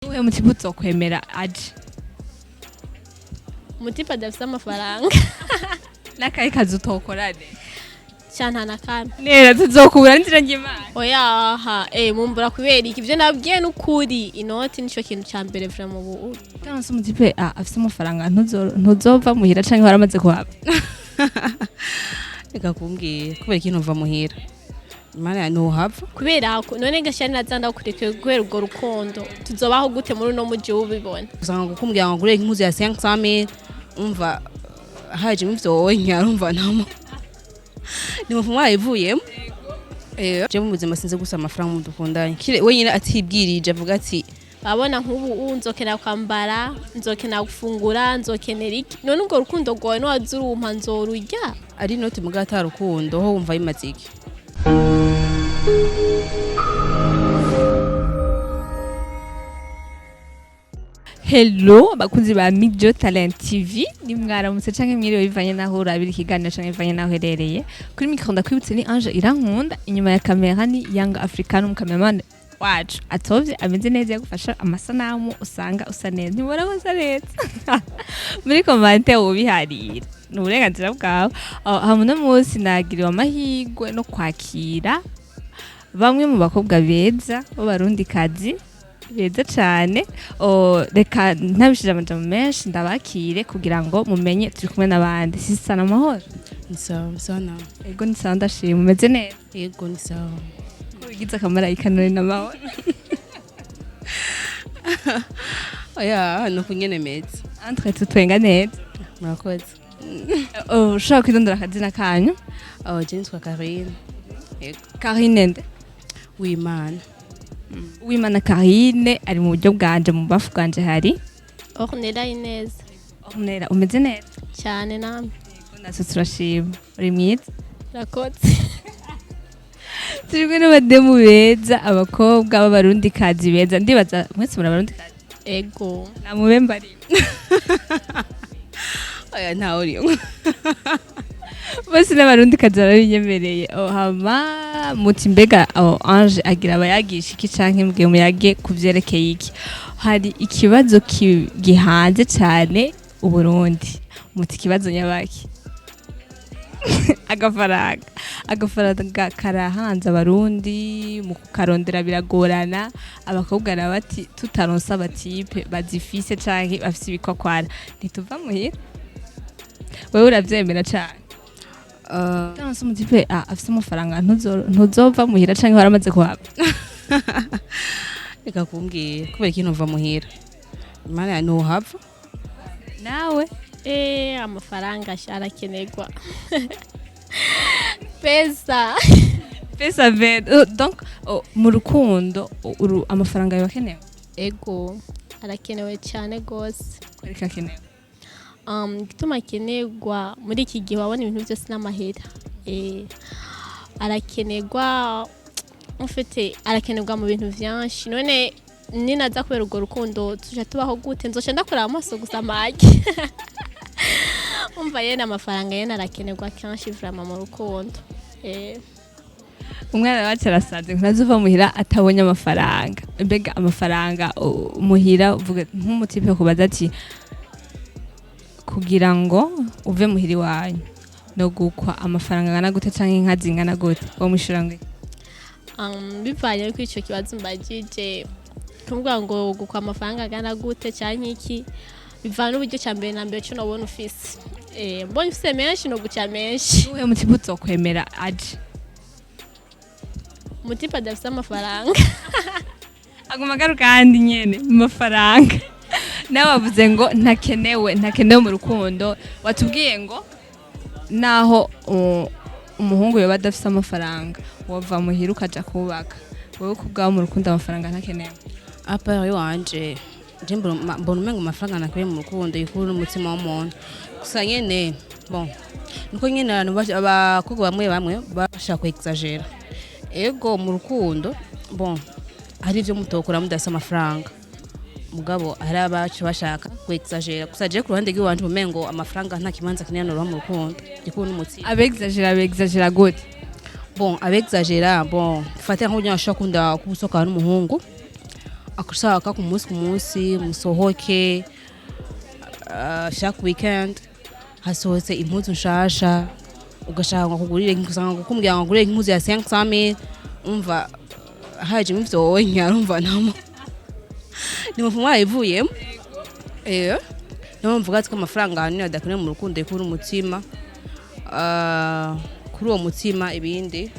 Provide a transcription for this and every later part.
Uwe mutipe uzokwemera aje? Umutipe adafise amafaranga. N'akahe kazi utokorane? Ca nta na kamwe. Nera tuzokubura n'inzira ry'Imana. Oyaha, mumbura kubera iki? Ivyo nabwiye n'ukuri, inoti nico kintu ca mbere vraiment ubu. Utanse umutipe afise amafaranga, ntuzova muhira canke waramaze kuhava? Reka kumbwira, kubera ikintu uva muhira, Imana, ntuhava. Kubera ko none gashari naza ndakureke kubera urwo rukundo, tuzobaho gute muri uno muji w'ubibona? Usanga kukumbwira ngo ngure impuzu ya 500,000, umva hajemo ivyo wonya, urumva namo ni mufu mwayivuyemo. Je mu buzima sinzi gusa amafaranga mu dukundanye kire wenyine atibwirije avuga ati: Babona nk'ubu nzokenera kwambara, nzokenera gufungura, nzokenera iki? None urwo rukundo rwawe niwaza urumpa nzorurya? Ari inoti muga atarukundo ho, wumva bimaze iki? Hello bakunzi ba Mijo Talent TV, ni mwaramutse canke mwiriwe bivanye naho urabira ikiganiro canke bivanye naho uherereye. Kuri micro ndakwibutse ni Ange Irankunda, inyuma ya kamera ni Young African, umukameramani wacu atovye ameze neza yagufasha amasanamu usanga usa neza. Ntibora ko usa neza muri commentaire, ubiharira ni uburenganzira bwawe. Hama uno munsi nagiriwe amahirwe no kwakira bamwe mu bakobwa beza b'Abarundikazi beza cane. Reka ntabishije amajambo menshi ndabakire kugira ngo mumenye turi kumwe n'abandi. Sisana, amahoro? Ni sawa, ni sawa nawe? Ego, ni sawa, ndashima. Umeze neza? Yego, ni sawa. Ko wigize akamarayika none, n'amahoro? Oya, nuko nyene meze. Entre tutwenga neza. Murakoze. Ushobora kwidondora akazina kanyu? Oh, je nitwa Karine. Yego. Karine nde? Wimana. Uwimana Karine ari mu buryo bwanje, mu bafu bwanje hari Ornella Ineza. Ornella, umeze neza? Cyane, namwe? Yego, natwe turashima, uri mwiza. Rakoze. Turi kumwe n'abademu beza, abakobwa b'Abarundikazi beza. Ndibaza mwese muri Abarundikazi? Ego. Nta mubembe arimo? Oya, ntawe urimo. Bose n'Abarundikazi barabinyemereye. Hama muti mbega Ange agira abayagisha iki canke mbwiye muyage ku vyerekeye iki? Hari ikibazo gihanze cane Uburundi. Muti ikibazo nyabaki? Agafaranga. Agafaranga karahanze Abarundi, mu kukarondera biragorana. Abakobwa nabo bati tutaronse abatipe bazifise canke bafise ibikokwara ntituva muhira. Wewe uravyemera cane? Utanse umutipe afise amafaranga, ntuzova muhira canke waramaze kuhava? Reka kumbwira, kubera ikintu uva muhira, Imana, ntuhava. Nawe? Amafaranga arakenerwa, pesa. Pesa vert. Donc mu rukundo amafaranga yoba akenewe? Ego, arakenewe cyane gose. Kwereka akenewe? Igituma akenerwa, muri iki gihe wabona ibintu byose n'amahera. Arakenerwa mfite, arakenerwa mu bintu vyinshi. None ninaza kubera urwo rukundo tuja tubaho gute? Nzoca ndakura amaso gusa make. Umva yene amafaranga yene arakenerwa kenshi vraiment mu rukundo. Umwana wacu arasanze ntazova muhira atabonye amafaranga. Mbega amafaranga muhira, uvuga nk'umutipe kubaza ati kugira ngo uve muhira iwanyu no gukwa amafaranga angana gute canke inka zingana gute, wo mwishura ngo iki? Bivanye nuko ico kibazo mbajije, kuvuga ngo gukwa amafaranga angana gute canke iki, bivana n'uburyo ca mbere na mbere co nobona ufise. Mbonye ufise menshi no guca menshi. Uwe mutipe uzokwemera aje? Umutipe adafise amafaranga. Aguma agaruka ahandi nyene mu mafaranga. Nawe wavuze ngo ntakenewe, ntakenewe mu rukundo. Watubwiye ngo naho umuhungu yoba adafise amafaranga wova muhira ukaja kubaka. Wewe kubwawe mu rukundo amafaranga ntakenewe? À part iwanje, je mbona umengo amafaranga nakwiye mu rukundo, ikuru n'umutima w'umuntu gusa nyene. Bon, nuko nyene abantu abakobwa bamwe bamwe bashaka ku exagérer. Ego, mu rukundo, bon, hari ivyo mutokora mudafise amafaranga, mugabo hari abacu bashaka ku exagérer. Gusa je ku ruhande rw'iwanje umengo amafaranga nta kibanza kinini noronka mu rukundo, igikuru n'umutima. Abexagera, abexagera gute? Bon, abexagera, bon, fate nk'uburyo ashobora kunda kubusohokana n'umuhungu. Akushaka ku munsi musohoke, chaque weekend hasohotse impuzu nshasha, ugashaka ngo akugurire, usanga kukumbwira ngo agurire impuzu ya 500,000. Umva hajemo ivyo wonya, urumva namo ni mufu mwayivuyemo. Niyo mvuga ati ko amafaranga ahanini adakenewe mu rukundo, kuri umutima. Kuri uwo mutima ibindi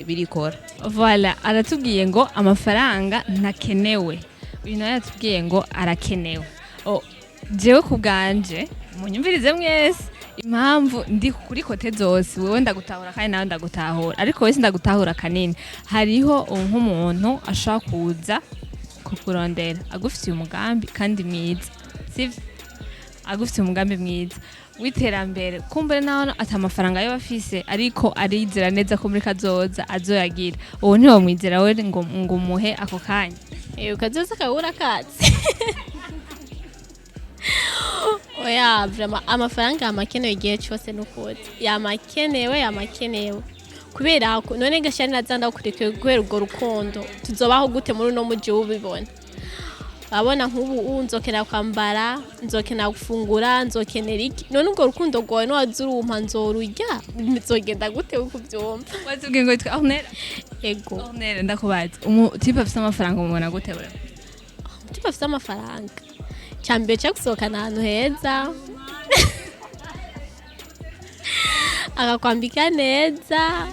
birikora. Voilà, aratubwiye ngo amafaranga ntakenewe, uyu nawe yatubwiye ngo arakenewe. Oh, jewe ku bwanje, munyumvirize mwese impamvu ndi kuri côté zose. Wewe ndagutahura kandi nawe ndagutahura, ariko wese ndagutahura kanini. Hariho nk'umuntu ashobora kuza kukurondera agufitiye umugambi kandi mwiza, sivyo? Agufitiye umugambi mwiza w'iterambere, kumbure naho ata amafaranga yo afise, ariko arizera neza ko muri kazoza azoyagira. Uwo ntiwamwizera we ngo umuhe ako kanya? Kazoza kabura katsi. Oya, vraiment amafaranga yamakenewe igihe cyose, nukuri yamakenewe, yamakenewe, kubera ko none gashari naza ndakureke kubera urwo rukundo, tuzobaho gute muri uno muji w'ubibona? Urabona nk'ubu ubu nzokenera kwambara, nzokenera gufungura, nzokenera iki? None urwo rukundo rwawe niwaza urumpa nzorurya, nzogenda gute kubyumva? Watubwiye ngo witwa Ornella? Ego. Ornella, ndakubaza, umu type afise amafaranga umubona gute wewe? Type afite amafaranga, cya mbere cyo gusohokana ahantu heza, akakwambika neza,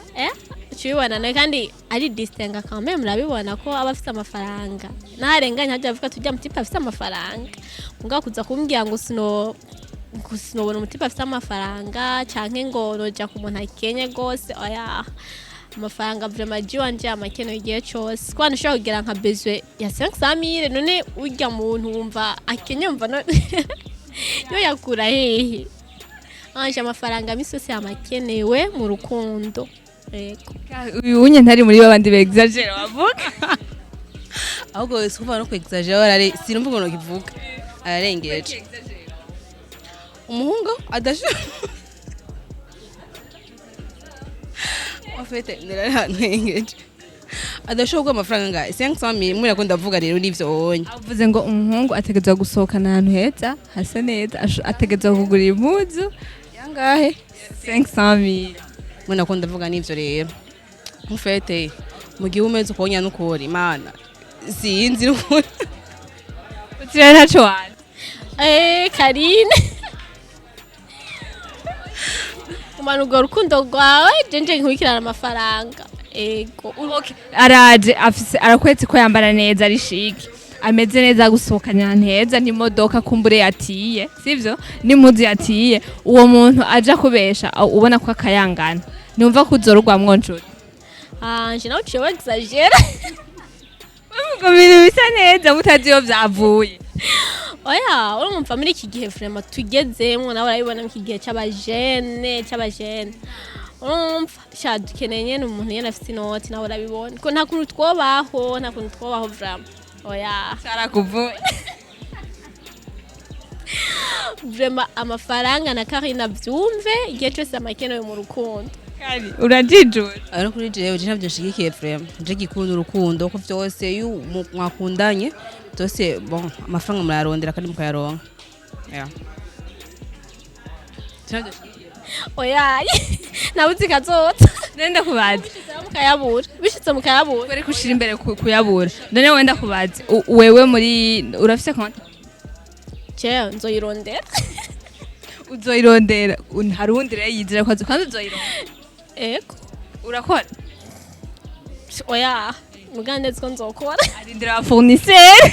uca ubibona nawe kandi ari distingue quand même, murabibona ko aba afite amafaranga, ntarenganya hajya avuga tujya mu type afite amafaranga. Mugabo kuza kumbwira ngo sino ngo sinobona umu type afite amafaranga canke ngo noja ku muntu akenye gose, oya. Amafaranga vraiment jiwanje amakenewe igihe cose, kuko ushobora kugira nka besoin ya 500,000, none urya muntu wumva akenye, wumva none yo yakura hehe? Anje amafaranga misi yose yamakenewe mu rukundo, yego. Uyu unye ntari muri babandi bexagera bavuga. Ahubwo si kuvuga no kwexagera, arare sinumva ukuntu kivuga, ararengeje. Umuhungu adashobora, en fait nararengeje, adashobora kuguha amafaranga ngahe 500,000. Mwira ko ndavuga rero nivyo wonye. Avuze ngo umuhungu ategerezwa gusohokana ahantu heza hasa neza, ategerezwa kugura impuzu yangahe? 500,000. Mwina ko ndavuga nivyo rero, en fait mu gihe umeze ukonya n'ukuri Imana sinzi n'ukuri. Utira ntaco wazi. Karine, umana urwo rukundo rwawe, jenje nkurikirana amafaranga, ego. Okay. Araje afise, arakwetse ko yambara neza, ari chic, ameze neza, gusohokana ahantu heza n'imodoka kumbure yatiye, sivyo? N'impuzu yatiye. Uwo muntu aja kubesha, ubona ko akayangana, numva ko uzorugwamwo nshuti. Anje nawe uciye wexagera. Ngo ibintu bisa neza mutazi iyo vyavuye. Oya, urumva muri iki gihe vraiment tugezemwo, nawe urabibona mu iki gihe c'abajene, urumva sha dukeneye nyene umuntu nyene afise inoti, nawe urabibona ko nta kuntu twobaho, nta kuntu twobaho vraiment, oya. Carakuvuye. Vraiment amafaranga na Karina vyumve igihe cose amakenewe mu rukundo. Kari urajijura. Ari kuri jewe, je ntabyo nshigikiye vraiment. Je gikunda urukundo ko vyose iyo mwakundanye byose, bon, amafaranga murayarondera kandi mukayaronka. Yeah. Je ntabyo nshigikiye. Oya, nawe uzi kazoza. Nenda kubaza. Mukayabura, bishitse mukayabura. Kubera ko ushira imbere kuyabura, none wenda kubaza, wewe muri urafise konti? Jewe nzoyirondera. Uzoyirondera. Hari uwundi rero yizera ko kandi uzoyirondera? Ego. Urakora? Oya, mugande ko nzokora. Arindira aba fournisseur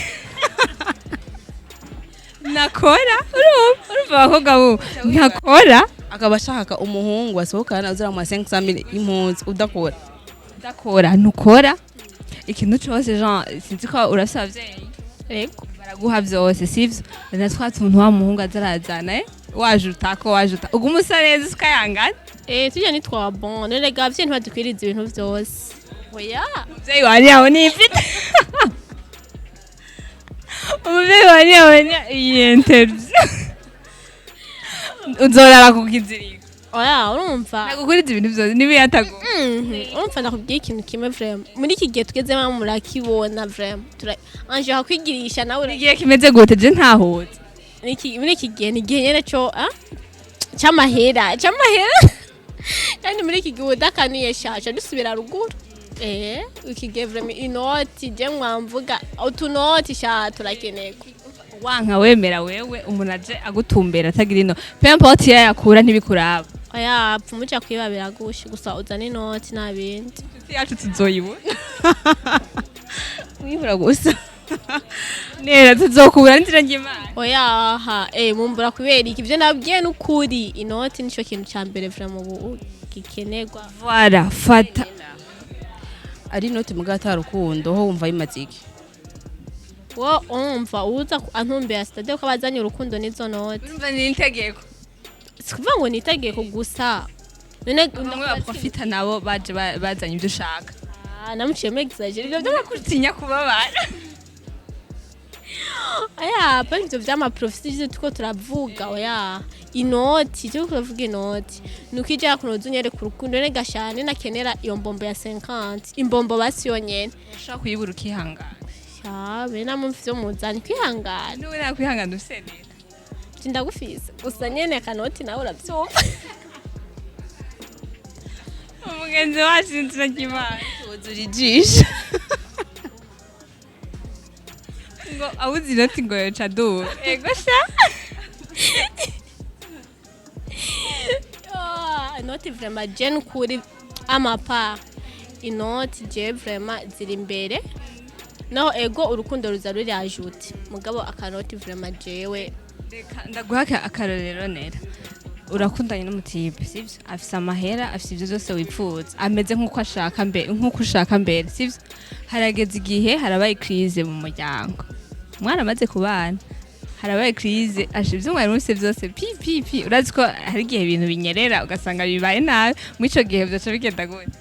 nakora. Urumva abakobwa bubu ntakora. Akaba ashaka umuhungu asohokana uzira mu 500,000 impunzi udakora. Udakora, ntukora ikintu cose. Jean, sinzi ko urafise abavyeyi? Ego. Baraguha vyose, sivyo? Na twa tuntu wa muhungu azarazana, waje utako, waje uta uguma usa neza ukayangana. Tujya nitwa bon, none ga abavyeyi ntibadukwiriza ibintu vyose, oya. Umuvyeyi wanje yawe nifite, umuvyeyi wanje yawe iyi interview uzorara ku kiziriko. Oya, urumva. Nagukuriza ibintu vyose nibiyatago. Urumva, ndakubwiye ikintu kimwe vraiment, muri iki gihe tugezemo murakibona vraiment. Anje hakwigirisha nawe Igihe kimeze gute? Je ntahuze. Muri iki gihe ni igihe nyene co c'amahera, c'amahera. Kandi muri iki gihe udakanuye shaje dusubira ruguru. Iki gihe vraiment inoti, je mwamvuga utunoti sha turakenerwa. Wanka wemera, wewe umuntu aje agutumbera atagira ino, peu importe iyo yakura, ntibikuraba. Oya, pfumuja kwiba biragushe, gusa uzana inoti nta bindi. Inshuti yacu tuzoyibura. Wibura gusa. Nera, tuzokubura n'inzira ry'Imana. Oya ha, mumbura kubera iki? Ivyo nabwiye n'ukuri, inoti nico kintu ca mbere vraiment ubu gikenerwa. Voilà, fata. Ari inoti muga atarukundo, ho wumva bimaze iki? Wo umva uza antumbera sitade ko abazanye urukundo n'izo noti. Urumva ni itegeko. Si kuvuga ngo ni itegeko gusa none. Bamwe baprofita nabo baje bazanye ibyo ushaka. Ah, namuciyemo exagéré ivyo by'ama Kutinya kubabara. Oya, pa ivyo vy'amaprofit ivyo tuko turavuga. Oya, inoti ivyo turavuga, inoti nuko ija kunoza unyereka urukundo none gashane nakenera iyo mbombo ya 50, imbombo basi yonyene. Ushaka kuyibura ukihangana. Shabe namwe ivyo muzanye kwihangana. N'ubu nakwihangana usenera. Nje ndagufise gusa nyene akanoti nawe uravyumva. Umugenzi wacu n'inzira ry'Imana. Wuzura ijisho. Ngo abuze inoti ngo yoca dura, ego sha. Ah, inoti vraiment je nukuri amapa inoti je vraiment ziri imbere, naho ego urukundo ruza ruri ajouté, mugabo akanoti vraiment jewe. Reka ndaguha akarorero. Nera, urakundanye n'umutipe, sivyo? Afise amahera, afise ivyo vyose wipfuza, ameze nk'uko ashaka mbere, nk'uko ushaka mbere, sivyo? Harageze igihe harabaye crise mu muryango, mwaramaze kubana, harabaye crise, asha ivyo mwari mufise vyose pi pi pi. Urazi ko hari igihe ibintu binyerera ugasanga bibaye nabi. Muri ico gihe vyoca bigenda gute?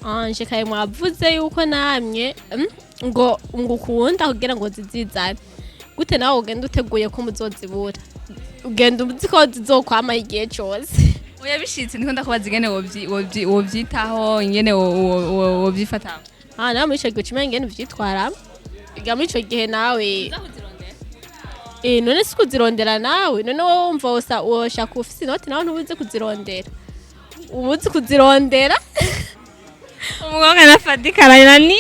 Anje kaye mwavuze yuko namwe ngo ukunda kugira ngo zizizane gute, nawe ugenda uteguye ko muzozibura, ugenda uzi ko zizokwama igihe cose. Oya, bishitse ndiko ndakubaza ingene wovyitaho, ingene wovyifataho. Ah, nawe muri ico gihe ucimenya ingene uvyitwaramo. Iga muri ico gihe nawe none si kuzirondera nawe? None wowe wumva wosa woshaka ufise inoti, nawe ntubuze kuzirondera, ubuzi kuzirondera. Umukobwa na Fadika ni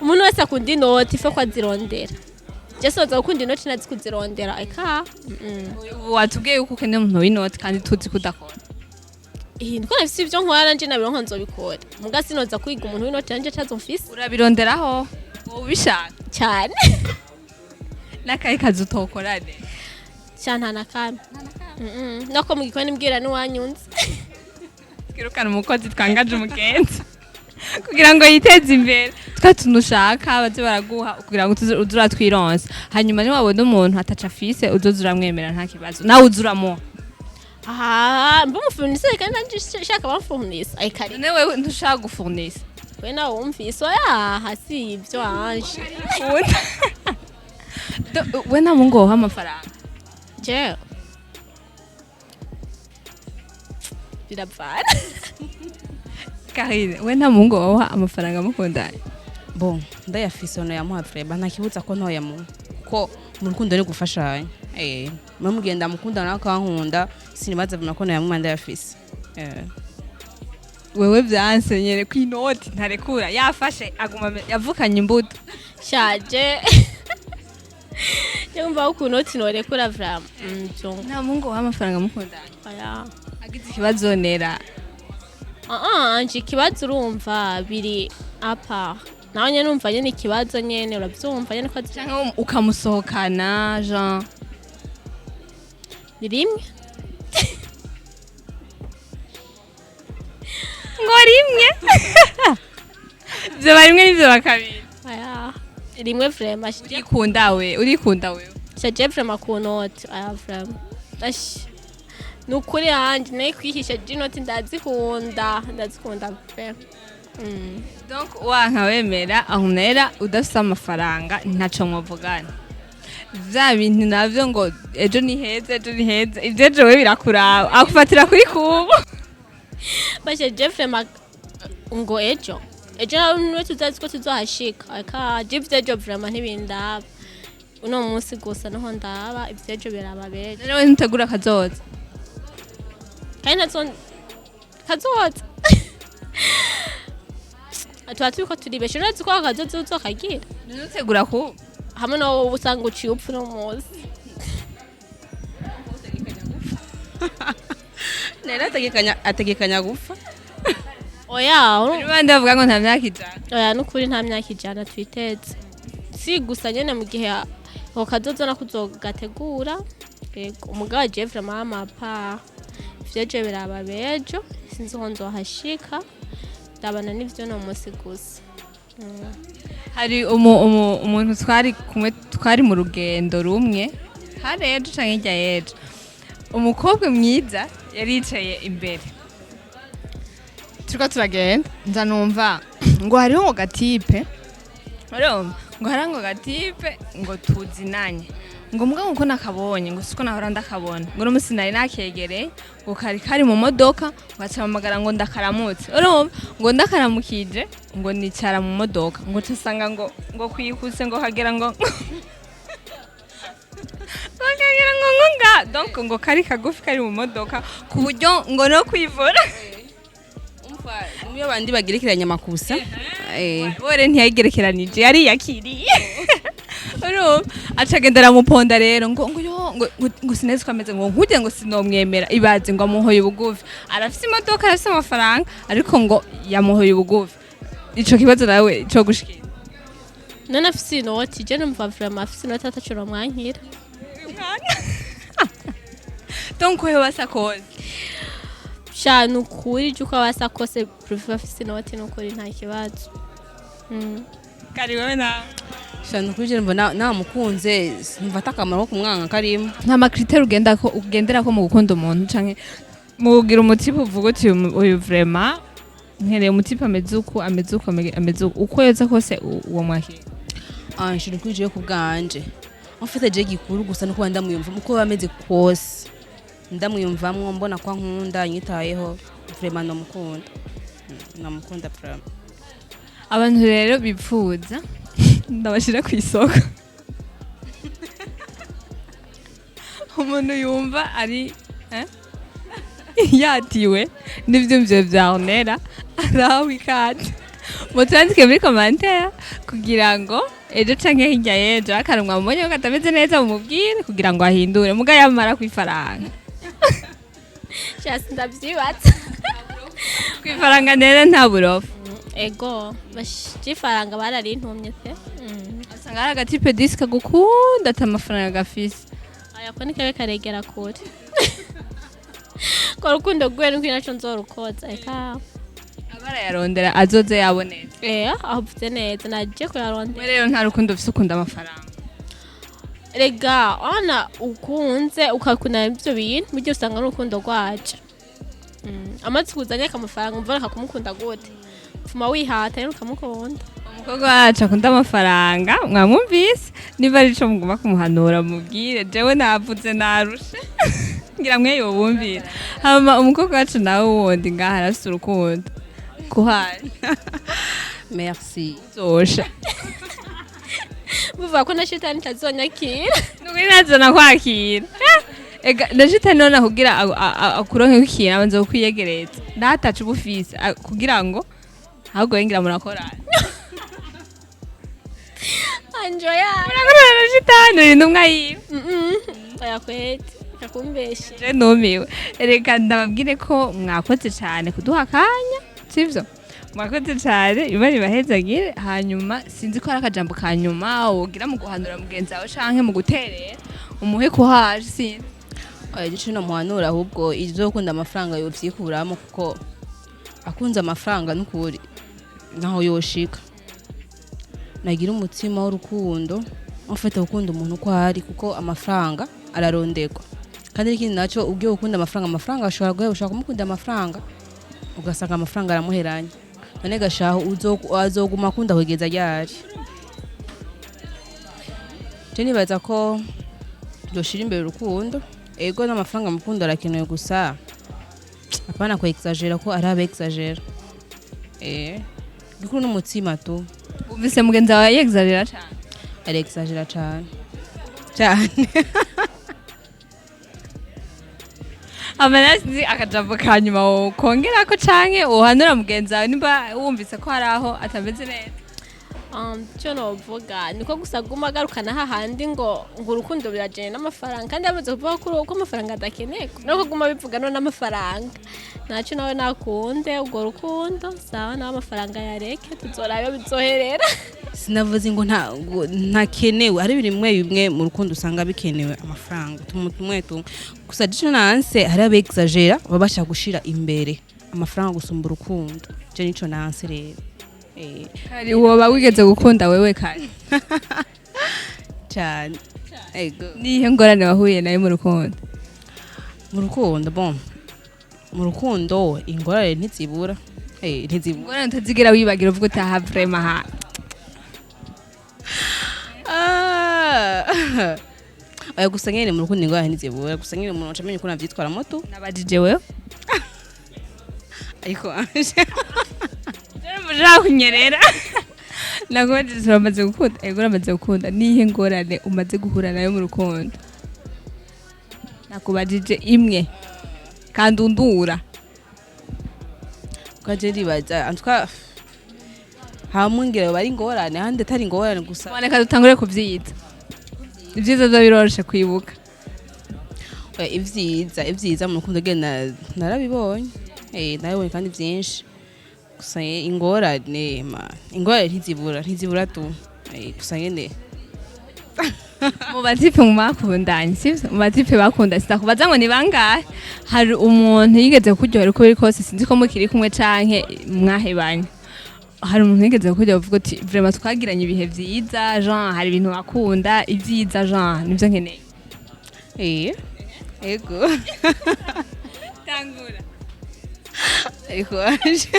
Umuntu wese akunda inoti ife ko azirondera. Je soza gukunda inoti nazi kuzirondera eka. Ubu watubwiye yuko ukeneye umuntu w'inoti kandi tuzi ko udakora. Niko nafise ivyo nkora nanje nabironka nzobikora, muga sinoza kwiga umuntu w'inoti nanje atazo mfise. Urabironderaho, wowe ubishaka? Cyane. N'akahe kazi utokorane? Cyane, nta na kamwe. Nako mu gikoni mbwira n'uwanyunze. Twirukana umukozi, twangaje umugenzi kugira ngo yiteze imbere. Twa tuntu ushaka baze baraguha kugira ngo uze uratwironsa, hanyuma niwabona umuntu ataca afise uzoza uramwemera, nta kibazo, nawe uze uramuha. Ah, mba umufurnise kandi nanje shaka bamfurnisa ayikari. None wewe ntushaka gufurnisa? We nawe wumvise, oya hasi ivyo anje. We nta mungu woha amafaranga? Je biravana. Karine, we nta muhungu woha amafaranga mukundanye? Bon, ndayafise ono yamuha vraiment, nta kibuza ko ntoyamuha, kuko mu rukundo ni gufashanya. Mwe mugenda mukunda nawe akankunda, sinibaza vraiment ko noyamuha ndayafise. Wewe vyanse nyene ku inoti ntarekura, yafashe aguma yavukanye imbuto. Shaje yumva ukuntu tinorekura vraiment. Nta muhungu woha amafaranga mukundanye? Oya. Agize ikibazo, nera? Ah, anje ikibazo urumva biri apa nawe nyene, numva nyene ikibazo nyene uravyumva nyene ko Canke ukamusohokana Jean? Ni rimwe. Ngo rimwe, vyoba rimwe n'ivyoba kabiri? Oya, rimwe vraiment. Urikunda we, urikunda wewe. Shaje vraiment ku noti, oya vraiment. Ash, nukuri anje naye kwihisha je inoti ndazikunda, ndazikunda pe. Donc wanka wemera ahunera udafise amafaranga, ntaco mwovugana. Vya bintu navyo ngo ejo ni heza, ejo ni heza, ivyo ejo we birakuraba, akufatira kuri kubu. Bashe Jeffrey ngo ejo ejo nawe niwe tuzazi ko tuzohashika. Aka je ivyo vraiment ntibindaba uno munsi gusa, niho ndaba ivyo ejo biraba bejo. None we ntutegura kazoza? Kandi nazo kazoza tuba turiko turibesha. Urazi ko akazoza uzokagira? Ntutegura kubu. Hamwe nawo uba usanga uciye upfa uno munsi. Nera ategekanya gupfa. Oya. Bandi bavuga ngo nta myaka 100. Oya, nukuri nta myaka 100 twiteze, si gusa nyene mu gihe ako kazoza nako uzogategura. Yego, umugabo je vraiment amapa ivyo ejo biraba bejo, sinzi ko nzohashika, ndabana n'ivyo no munsi gusa. Hari umuntu twari kumwe, twari mu rugendo rumwe, hari ejo canke hirya y'ejo, umukobwa mwiza yari yicaye imbere, turiko turagenda, nza numva ngo hariho ngo gatipe, urumva ngo hariho ngo gatipe ngo tuzinanye, ngo mbwa uko nakabonye ngo siko nahora ndakabona, ngo n'umunsi nari nakegereye, ngo kari kari mu modoka, ngo acampamagara ngo ndakaramutse, urumva ngo ndakaramukije, ngo nicara mu modoka, ngo nsanga ngo kwihuse, ngo kagera ngo kagera ngo nga donc ngo kari kagufi kari mu modoka ku buryo ngo no kwivura. Umva iyo bandi bagerekeranya amakusa. Bore ntiyayigerekeranije, yari yakiriye, urumva aca agenda aramuponda rero, ngo yo ngo sinzi ko ameze ngo nkujye, ngo sinomwemera. Ibaze ngo amuhoye ubugufi, arafise imodoka, arafise amafaranga, ariko ngo yamuhoye ubugufi. Ico kibazo nawe co gushikira? None afise inoti, je numva vraiment afise inoti ataco nomwankira. Donc wewe wasakoze. Sha, nukuri je uko aba kose préfère afise inoti, nukuri nta kibazo. Kari wewe nawe? Shana kuri je mbona namukunze, numva atakamaro ko kumwanga karimo. Nta ma critères ugenda ko ugendera ko mu gukunda umuntu canke mu kugira umu type uvuga uti uyu vraiment nkereye umu type ameze uku, ameze uku, ameze uku, uko yoza kose uwo mwakira? Anje kuri je ku bwanje, en fait je gikuru gusa nuko ndamuyumva uko bameze kose, ndamuyumvamwo mbona ko ankunda, nyitayeho, vraiment namukunda. Namukunda vraiment. Abantu rero bipfuza ndabashira ku isoko, umuntu yumva ari yatiwe n'ivyumviro vya Ornella, arahawe ikaze, mutwandike muri commentaire kugira ngo ejo canke hirya y'ejo akantu mwamubonye ko katameze neza mumubwire kugira ngo ahindure, muga yamara kwifaranga. Sha, sindavyibaza. Kwifaranga nera nta burofa. Ego ifaranga bararintumye pe. Usanga hari aga type disi kagukunda ata amafaranga gafise. Aya ko nikabe karegera kure ko rukundo rwe nuko naco nzorukoza eka. Abarayarondera azoze yabonetse. Aho uvuze neza, naje kuyarondera. We rero nta rukundo ufise, ukunda amafaranga. Rega ona ukunze ukakunda ibyo bintu buryo usanga n'urukundo rwaje. Amaze kuzanye amafaranga umva akakumukunda gute, pfuma wihata rero ukamukunda. Umukobwa wacu akunda amafaranga, mwamwumvise, niba ari ico mugomba kumuhanura mubwire, jewe navuze narushe, ngira mwe yobumvira. Hama umukobwa wacu nawe wundi ngaha arafise urukundo kuhaye. Merci. Zosha. Buvuga ko na shitani itazonyakira. Nukuri nazona kwakira. Ega na shitani none kugira akuronke ikintu abanza kukwiyegereza ndataca ubufise kugira ngo ahubwo we ngira murakorana. Anjoya. Murakorana na shitani, uri intumwa yiwe. Oya kwete kakumbeshe. Je numiwe. Reka ndababwire ko mwakoze cyane kuduha akanya, sivyo? Mwakoze cyane, Imana ibahezagire. Hanyuma sinzi ko hari akajambo ka nyuma wogira mu guhanura mugenzi wawe canke mu guterera umuhe kuhaje, sinzi. Oya, ico nomuhanura ahubwo ivyo gukunda amafaranga yovyikuramo, kuko akunze amafaranga nukuri naho yoshika. Nagira umutima w'urukundo, ufite gukunda umuntu uko ari, kuko amafaranga araronderwa. Kandi n'ikindi naco, ugiye gukunda amafaranga, amafaranga ashobora guheba, ushobora kumukunda amafaranga ugasanga amafaranga aramuheranye. None gashaho azoguma akunda kugeza ryari? Je nibaza ko yoshira imbere urukundo. Ego, n'amafaranga mu rukundo arakenewe, gusa apana ko exagéra, ko ari abe exagéra. Gikuru n'umutima tu. Wumvise mugenzi wawe yexagera cane? Ari exagéra cane cane. Amanasi, akajambo ka nyuma wokongerako canke wohanura mugenzi wawe nimba wumvise ko hari aho atameze neza? Icyo novuga niko gusa guma agarukana hahandi ngo urukundo birajyanye n'amafaranga, kandi yamaze kuvuga ko amafaranga adakenerwa, no kuguma bivuga no n'amafaranga ntacyo, nawe nakunde urwo rukundo, sawa, nawe amafaranga yareke, tuzora ayo bizoherera. Sinavuze ngo ntakenewe. Hari ibintu bimwe bimwe mu rukundo usanga bikenewe amafaranga, tumwe tumwe tumwe gusa. Jico nanse hari abe exagéra, baba bashaka gushira imbere amafaranga gusumba urukundo. Je nico nanse rero. Kari, woba wigeze gukunda wewe kare? Cyane, ego. Nihe ngorane wahuye nayo mu rukundo? Mu rukundo, bon, mu rukundo ingorane ntizibura, ntizibura. Ingorane utazigera wibagira, uvuga utaha vraiment ha. Ah. Oya, gusa nyene mu rukundo ingorane ntizibura, gusa nyene umuntu acamenya ukuntu avyitwaramo tu. Nabajije wewe. Ariko Ange Mushaka kunyerera. Nakubajije uramaze gukunda, ego, uramaze gukunda, nihe ngorane umaze guhura nayo mu rukundo? Nakubajije imwe kandi undura. Kaje ribaza, en tout cas hamwe ngira bari ingorane, ahandi atari ingorane gusa. Reka dutangure ku vyiza. Ibyiza byo biroroshe kwibuka. Oya, ivyiza mu rukundo genda narabibonye, narabibonye kandi vyinshi. Gusa ingorane, ma ingorane ntizibura tu. Gusa nyene Mu ba type mu bakundanye, sivyo? Mu ba type bakunda, sinakubaza ngo ni bangahe, hari umuntu yigeze kuryohera uko biri kose? Sinzi ko mukiri kumwe canke mwahebanye. Hari umuntu yigeze kuryohera uvuga uti: "Vraiment twagiranye ibihe vyiza, Jean, hari ibintu wakunda, ibyiza, Jean, nivyo nkeneye"? Ego. Tangura. Ariko Ange,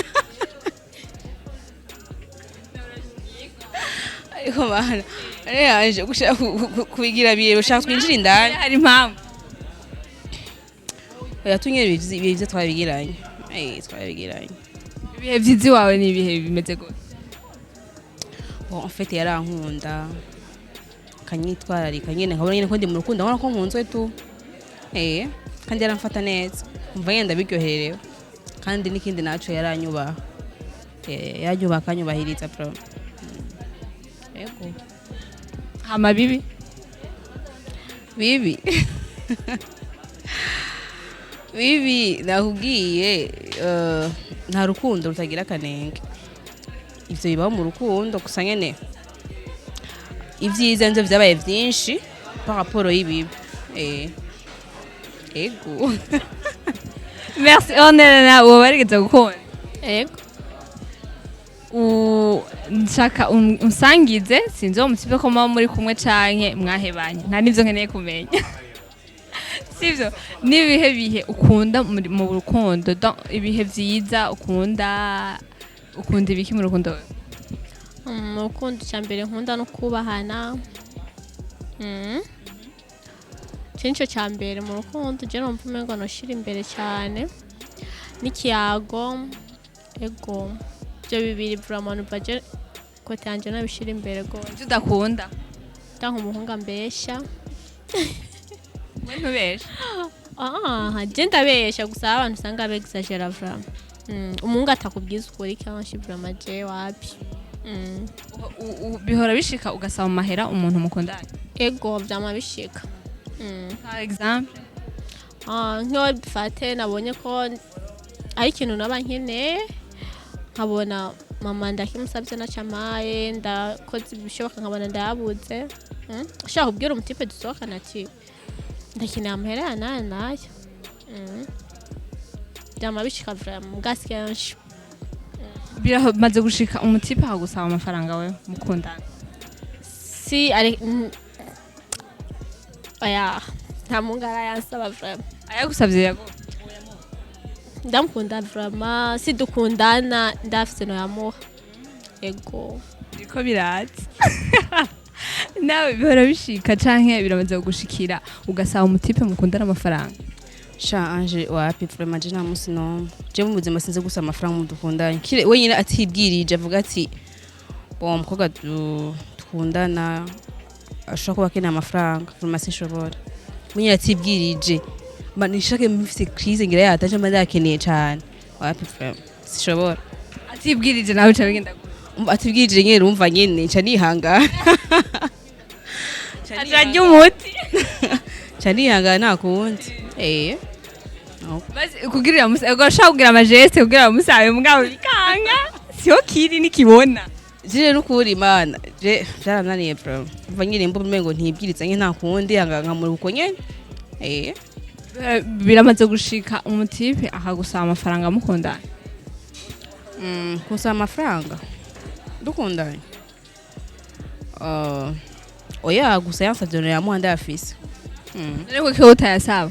ariko mana, ari Ange gushaka kubigira biye, ushaka twinjira indani. Hari impamvu. Oya, tunyere ibihe vyiza twabigiranye, twabigiranye. Ibihe vyiza iwawe ni ibihe bimeze gute? Bon, en fait yarankunda, akanyitwararika nyene, nkabona nyene ko ndi mu rukundo, nkabona ko nkunzwe tu. Kandi yaramfata neza, umva nyene ndabiryoherewe. Kandi n'ikindi naco, yaranyubaha, yaranyubaha, akanyubahiriza bro. Yego. Hama bibi? Bibi, bibi nakubwiye, nta rukundo rutagira akanenge. Ivyo bibaho mu rukundo. Gusa nyene ivyiza nivyo vyabaye vyinshi par rapport y'ibibi. Ego. Merci. Ornella, uwo barigeze gukunda? Ego. Nshaka unsangize, sinzi uwo mutipe ko muba muri kumwe canke mwahebanye, nta nivyo nkeneye kumenya, sivyo? N'ibihe bihe ukunda mu rukundo? Donc, ibihe vyiza ukunda, ukunda ibiki mu rukundo wewe? Mu rukundo icya mbere nkunda no kubahana. Icyo nicyo cya mbere mu rukundo je numva umengo noshira imbere cyane, n'ikiyago. Ego, ibyo bibiri vraiment numva je côté yanje nabishira imbere gose. Ivyo udakunda? Ndanka umuhungu ambesha. We ntubeshe? Ah, je ndabesha, gusa abantu usanga bexagera vraiment. Umuhungu atakubwiza ukuri kenshi, vraiment je wapi. Bihora bishika ugasaba amahera umuntu mukundanye? Ego, vyama bishika. Par exemple? Ah, nk'iyo dufate nabonye ko ari ikintu naba nkeneye, nkabona mama ndakimusabye nacamaye, ndakoze ibishoboka nkabona ndayabuze. Ushaka kubwira umu type dusohokana ati: "Ndakeneye amahera ya naya naya." Vyama bishika vraiment, mugasi kenshi. Biramaze gushika umu type akagusaba amafaranga wewe mukundana? Si ari oya, nta muhungu arayansaba vraiment. Ayagusavye yago? Ndamukunda vraiment, si dukundana ndafise noyamuha, ego. Biriko biraza. Nawe bihora bishika canke biramaze kugushikira ugasaba umutipe mukundana amafaranga? Sha Ange, wapi, vraiment, je nta munsi n'umwe je mu buzima sinzi gusa amafaranga mudukundanye kire wenyine atibwirije avuga ati: "Bon, umukobwa dukundana ashobora kuba akeneye amafaranga." Vraiment sinshobora, wenyine atibwirije. Mba nishake mfise crise ngira yataje mba ndakeneye cane, wapi, vraiment sinshobora. Atibwirije nawe uca bigenda gute? Umva, atibwirije nyene, urumva nyene nca nihangana. Acarya umuti. Nca nihangana, nta kundi. Basi kugirira musa ugashaka kugira ama gestes kugira musabe, mugabo bikanga siho kiri nikibona. Je n'ukuri Imana, je vyarananiye bro. Umva nyene mbona umengo ntibwiriza nyene, nta kundi, hanga nkamuri uko nyene. Biramaze gushika umutipe akagusaba amafaranga mukundana? Kunsaba amafaranga dukundanye? Oya, gusa yansavye yamuha ndayafise. Ariko ko utayasaba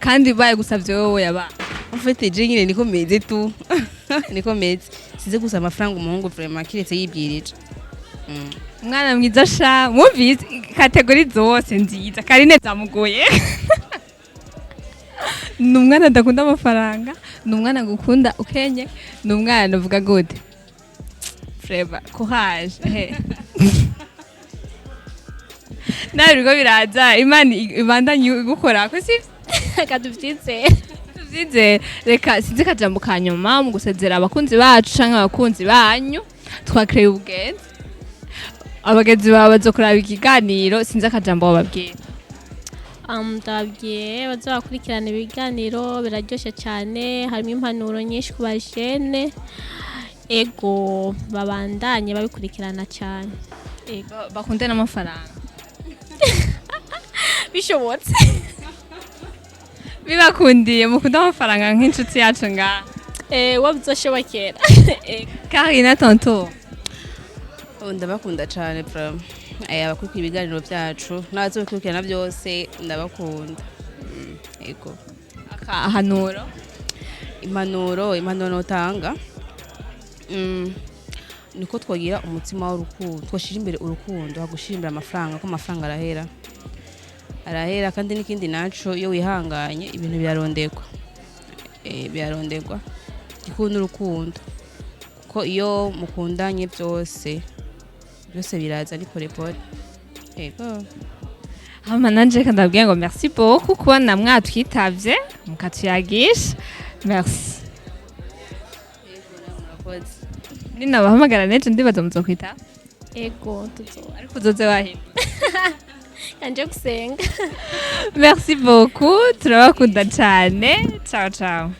kandi bayagusavye wowe yaba? En fait, je nyine niko meze tu, niko meze, sinzi gusaba amafaranga umuhungu vraiment, kiretse yibwirije. Umwana mwiza sha, mwumvise catégories zose nziza. Karine zamugoye, ni umwana adakunda amafaranga, ni umwana gukunda ukenye, ni umwana uvuga gute. Vraiment courage he, nawe biriko biraza, Imana ibandanye igukora ko sivyo? Reka tuvyizere. Tuvyizere. Reka sinzi kajambo ka nyuma mu gusezera abakunzi bacu canke abakunzi banyu. Twakreye ubugenzi, abagenzi bawe bazokuraba ikiganiro, sinzi akajambo bababwira. Ndababwiye baze bakurikirana ibiganiro, biraryoshe cyane, harimo impanuro nyinshi ku bajene. Ego, babandanye babikurikirana cyane. Ego. Bakunde n'amafaranga. Bishobotse. Bibakundiye mukunde amafaranga nk'inshuti yacu ngaha. Wo bizoshobokera. Ego. Karina tonto. Oh, ndabakunda cyane vraiment. Abakurikira ibiganiro byacu n'abazobikurikirana byose, ndabakunda. Ego. Akahanuro? Impanuro notanga, niko twagira umutima w'urukundo, twashyira imbere urukundo hagushyira imbere amafaranga, ko amafaranga arahera, arahera. Kandi n'ikindi naco, iyo wihanganye ibintu birarondegwa, birarondegwa. Gikunda urukundo, kuko iyo mukundanye byose byose biraza, ni pole pole. Ego. Hama nanje reka ndababwire ngo merci beaucoup kubona mwatwitavye mukatuyagisha, merci. Murakoze. Ninabahamagara nejo ndibaza muzokwitaba. Ego, tuzo. Ariko uzoze wahindura. Kanje gusenga. Merci beaucoup, turabakunda cyane. Ciao ciao.